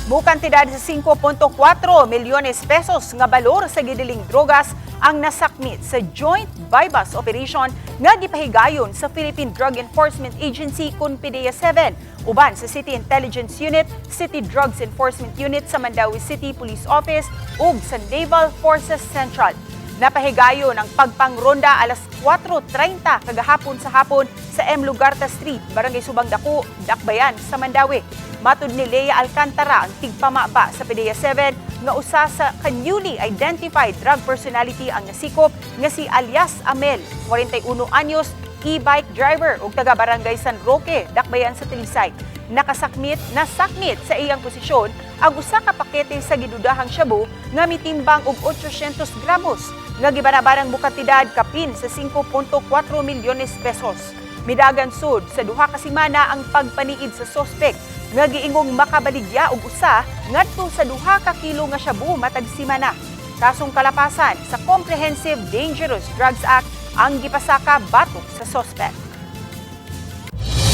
Mokantidad sa 5.4 milyones pesos nga balor sa gidiling drogas ang nasakmit sa Joint Buy-Bust Operation nga gipahigayon sa Philippine Drug Enforcement Agency kon PDEA 7 uban sa City Intelligence Unit, City Drugs Enforcement Unit sa Mandaue City Police Office ug sa Naval Forces Central. Napahigayon ang pagpangronda alas 4:30 kagahapon sa hapon sa M. Lugarta Street, Barangay Subang Daku, Dakbayan sa Mandaue. Matud ni Lea Alcantara, ang tigpamaba sa PDEA 7, nga usa sa ka newly identified drug personality ang nasikop nga si alias Amel, 41 anyos, e-bike driver ug taga Barangay San Roque, Dakbayan sa Talisay. Nasakmit sa iyang posisyon ang usa ka pakete sa gidudahang shabu nga mitimbang og 800 gramos nga gibanabanang mokantidad kapin sa 5.4 milyones pesos. Midagan sud sa 2 ka semana ang pagpaniid sa sospek nga giingong makabaligya og usa ngadto sa 2 ka kilo nga shabu matag semana. Kasong kalapasan sa Comprehensive Dangerous Drugs Act ang gipasaka batok sa sospek.